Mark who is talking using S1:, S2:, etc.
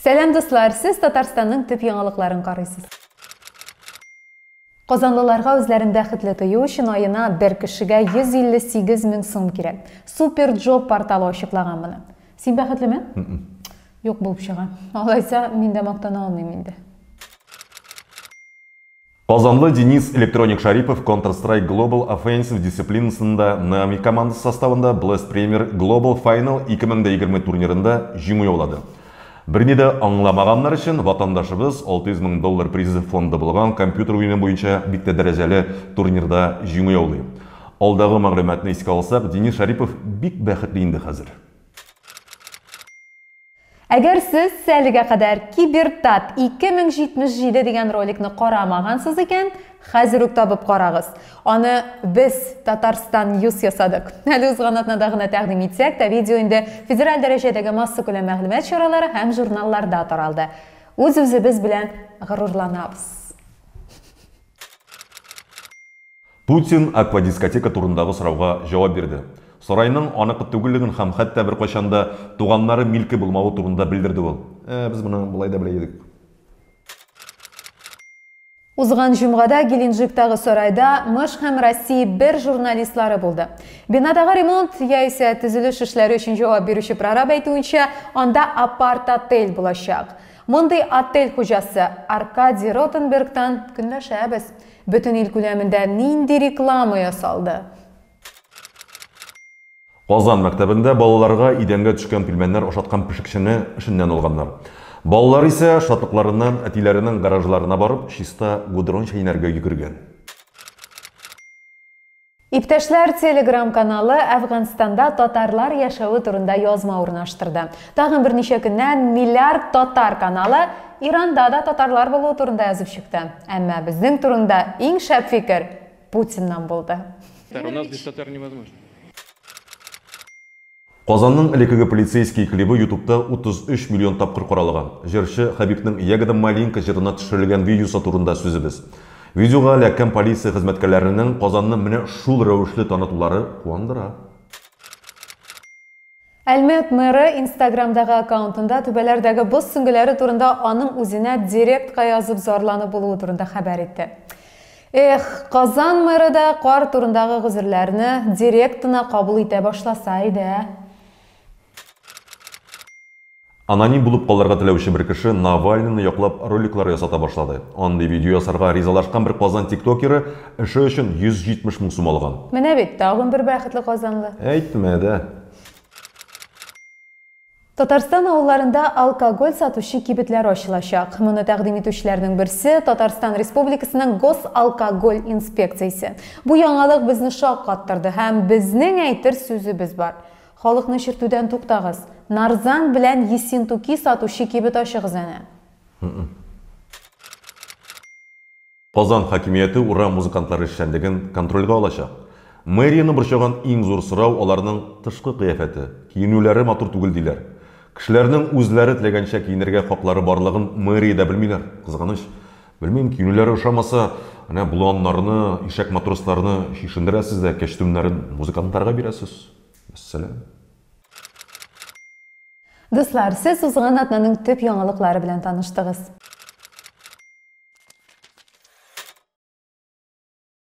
S1: Сәлам, дуслар! Сез Татарстанның төп яңалыкларын карыйсыз. Казанлыларга үзләрен бәхетле тою өчен аена бер кешегә 158 мең сум кирәк. Superjob порталы ачыклаган моны. Син бәхетлеме? Юк булып чыга. Алайса, мин дә мактана алмыйм инде.
S2: Казанлы Денис Электроник Шарипов Counter-Strike Global Offensive дисциплинасында Na'Vi командасы составында Blast Premier Global Final 2020 турнирында җиңү яулады. Берни дә аңламаганнар өчен ватандашыбыз 600 мең доллар призы фонды булган компьютер уены буенча бик тә дәрәҗәле турнирда җиңү яулый. Алдагы мәгълүматны искә алсак, Денис Шарипов бик бәхетле инде хәзер.
S1: Әгәр сез әлегә кадәр Кибертат 2077 дигән роликны карамагансыз икән, хәзер үк табып карагыз. Аны без Татарстан News ясадык. Әле узган атнада гына тәкъдим итсәк тә, видео инде федераль дәрәҗәдәге массакүләм мәгълүмат чаралары һәм журналларда таралды. Үз-үзебез белән горурланабыз.
S2: Путин аквадискотека турындагы сорауга җавап бирде. Сарайның аныкы түгеллеген һәм хәтта беркайчан да туганнары милке булмавы турында белдерде ул. Ә, без моны болай да белә идек.
S1: Узган җомгада Геленджиктагы сарайда МЫШ һәм Россия бер журналистлары булды. Бинадагы ремонт яисә төзелеш эшләре өчен җавап бирүче прораб әйтүенчә, анда апарт-отель булачак. Мондый отель хуҗасы Аркадий Ротенбергтан көнләшәбез. Бөтен ил күләмендә нинди реклама ясалды?
S2: Казан мәктәбендә балаларга идәнгә төшкән пилмәннәр ашаткан пешекчене эшеннән алганнар. Балалар исә шатлыкларыннан әтиләренең гаражларына барып, чиста гудрон чәйнәргә йөгергән.
S1: Иптәшләр телеграм-каналы Әфганстанда татарлар яшәве турында язма урнаштырды. Тагын берничә көннән Миллиард татар каналы Иранда да татарлар булуы турында язып чыкты. Әмма безнең турында иң шәп фикер Путиннан булды.
S3: У нас без татар невозможно.
S2: Казанның элеккеге полицейский клибы Ютубта 33 миллион тапкыр каралган. Җырчы Хәбибнең Ягода малинка җырына төшерелгән видеосы турында сүзебез. Видеога эләккән полиция хезмәткәрләренең Казанны менә шул рәвешле танытулары куандыра.
S1: Әлмәт мэры Инстаграмдагы аккаунтында түбәләрдәге боз сөңгеләре турында аның үзенә директка язып зарланып булуы турында хәбәр итте. Эх, Казан мэры да кар турындагы гозерләрне директына кабул итә башласа иде, ә?
S2: Аноним булып калырга теләүче бер кеше Навальныйны яклап роликлар ясата башлады. Андый видео ясарга ризалашкан бер Казан тиктокеры эше өчен 170 мең сум алган.
S1: Менә бит, тагын бер бәхетле казанлы.
S2: Әйтмә дә.
S1: Татарстан авылларында алкоголь сатучы кибетләр ачылачак. Моны тәкъдим итүчеләрнең берсе Татарстан Республикасының Госалкоголь инспекциясе. Бу яңалык безне шаккаттырды һәм безнең әйтер сүзебез бар. Халыкны чиртүдән туктагыз. Нарзан белән Ессентуки сатучы кибет ачыгыз әнә.
S2: Казан хакимияте урам музыкантлары эшчәнлеген контрольгә алачак. Мэрияне борчыган иң зур сорау аларның тышкы кыяфәте, киенүләре матур түгел диләр. Кешеләрнең үзләре теләгәнчә киенергә хаклары барлыгын мэриядә белмиләр, кызганыч. Белмим, киенүләре ошамаса, әнә боланнарны, ишәк матросларны чишендерәсез дә, кәчтүмнәрен музыкантларга бирәсез. Вәссәлам.
S1: Дуслар, сез узган атнаның төп яңалыклары белән таныштыгыз.